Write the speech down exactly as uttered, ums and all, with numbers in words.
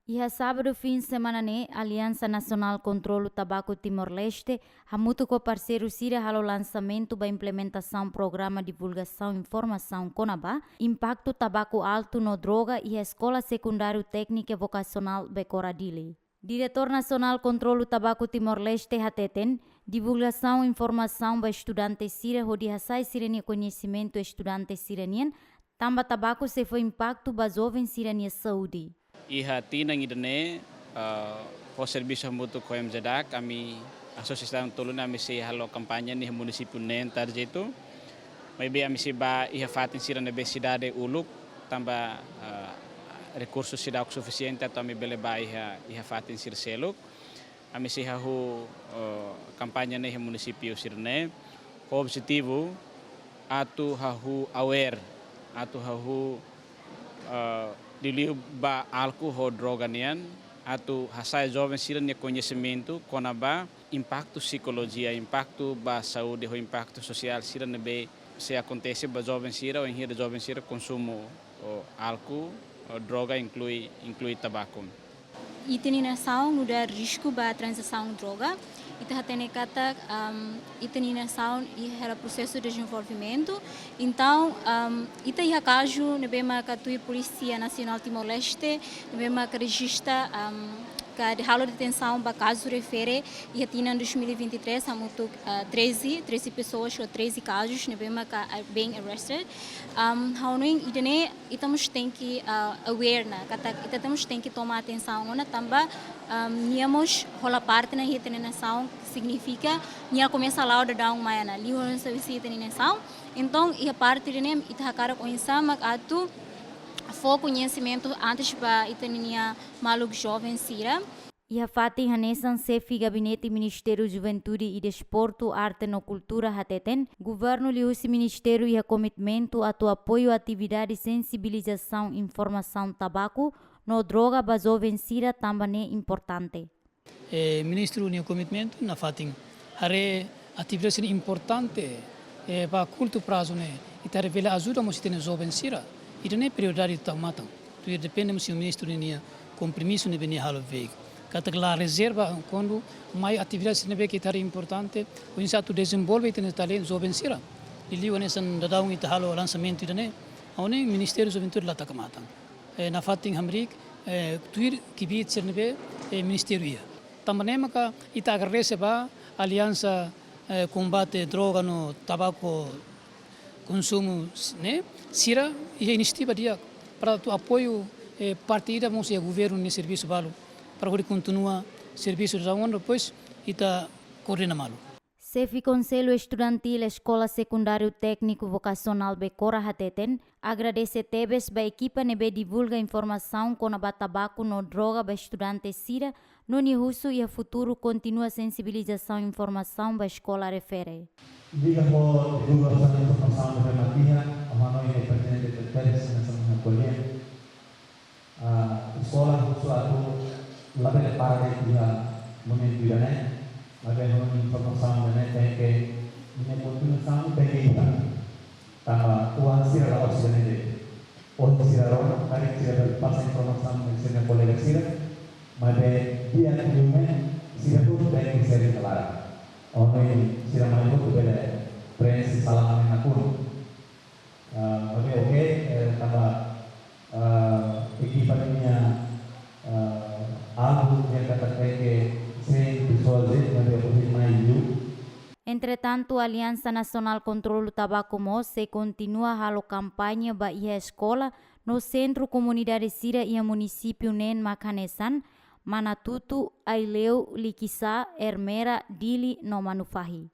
Iha sábadu fin semana ne'e, Aliansa Nasionál Kontrolu Tabaku Timor-Leste hamutuk ho parseiru sira halo lansamentu ba implementasaun programa divulgasaun informasaun kona-ba impaktu tabaku altu no droga iha Eskola Sekundáriu Tékniku Vokasionál Becora Dili. Diretór Nasionál Kontrolu Tabaku Timor-Leste hateten, divulgasaun informasaun ba estudante sira hodi hasa'e sira-nia koñesimentu estudante sira-nian, tanba tabaku sei fó impaktu ba joven sira-nia saúde. Iha tinan ida-ne'e, ah, ho servisu hamutuk ho M Z A C, ami asosiasaun tolu ne'e ami sei halo kampaña iha munisípiu neen tarjetu. Maibé ami sei bá iha fatin sira ne'ebé sidade uluk, tanba, ah, rekursu seidauk sufisiente atu ami bele bá iha, iha fatin sira seluk. Ami sei hahú, eh, kampaña ne'e iha munisípiu sira-ne'e. Ho objetivu atu hahú aware, atu hahú, eh, liuliu ba álku ho droga nian, atu hasa'e joven sira-nia koñesimentu kona-ba impaktu psikolojia, impaktu ba saúde ho impaktu sosiál sira ne'ebé sei akontese ba joven sira, wainhira joven sira konsumu, o, álku, o, droga, inklui, inklui tabaku. Ita-nia nasaun nu'udar risku ba tranzasaun droga. Ita hatene katak, am, ita-nia nasaun iha prosesu dezenvolvimentu. Entaun, am, ita iha kazu ne'ebé maka tuir Polísia Nasionál Timor-Leste, ne'ebé maka rejista, am, ka halo detensaun ba kazu refere iha tinan dois mil e vinte e três, hamutuk, ah, treze, treze pessoas ou treze casos ne'ebé maka, ah, been arrested. Am, ha'u hanoin ida-ne'e ita mós tenke, ah, aware ona, katak ita mós tenke toma atensaun ona tanba, am, nia mós hola parte iha ita-nia nasaun, signifika nia komesa la'o daudaun mai ona, liuhosi ita-nia nasaun. Entaun, iha parte ida-ne'e ita hakarak oinsá mak atu fó koñesimentu antes ba ita-nia maluk joven sira. Iha fatin hanesan, Xefe Gabinete Ministériu Juventude i Desportu, Arte no Kultura hateten, governu liuhusi ministériu iha komitmentu atu apoiu atividade sensibilizasaun informasaun tabaku no droga ba joven sira tanba ne'e importante. Eh, ministru nia komitmentu nafatin haree atividade sira importante, eh, ba kurtu prazu ne'e, ita haree bele ajuda mós ita-nia joven sira. Ida-ne'e prioridade tau matan. Tuir depende mós iha ministru ninia kompromisu ne'ebé nia halo wik. Katak la rezerva kuandu mai atividade sira ne'ebé ke ita haree importante, oinsá atu dezenvolve ita-nia talentu joven sira. Liuliu hanesan daudaun ita halo lansamentu ida-ne'e, ha'u hanoin Ministériu Juventude la taka matan. Eh, nafatin hamriik, eh, tuir kbiit sira ne'ebé, eh, ministériu iha. Tanba ne'e maka ita agradese ba Aliansa, eh, Kombate Droga no Tabaku Konsumu s-, ne'e, sira iha inisiativa di'ak para atu apoiu, eh, parte ida mós iha governu nia servisu balu para hodi kontinua servisu daudaun, depois ita koordena malu. Xefe Konsellu Estudantil Eskola Sekundáriu Tékniku Vokasionál Becora hateten, agradese tebes ba ekipa ne'ebé divulga informasaun kona-ba tabaku no droga ba estudante sira, no nia husu iha futuru kontinua sensibilizasaun informasaun ba eskola refere. Liga ho divulgasaun informasaun ne'ebé mak iha, ha'u hanoin ne'e pertinente tebes hanesan ohin ko'alia. Ah, eskola husu atu labele para de'it iha momentu ida-ne'e, maibé ho informasaun ida-ne'e tenke, nia kontinuasaun tenke iha. Tanba oan sira la'ós ida-ne'e de'it. Ohin sira rona, karik sira bele pasa informasaun ba sira-nia kolega sira, maibé di'ak liu ne'e sira hotu tenke sering kelar. Ohin sira mai hotu bele prenxe sala ne'e nakonu. Ah, oke, oke, eh, tanba, ah, ekipa ninia, ah, alvu nia katak tenke cem pessoas, eh, maibé ohin mai liu. Entretantu, Aliansa Nasionál Kontrolu Tabaku mós sei kontinua halo kampaña ba iha eskola no sentru komunidade sira iha munisípiu neen mak hanesan Manatutu, Aileu, Likisá, Ermera, Dili no Manufahi.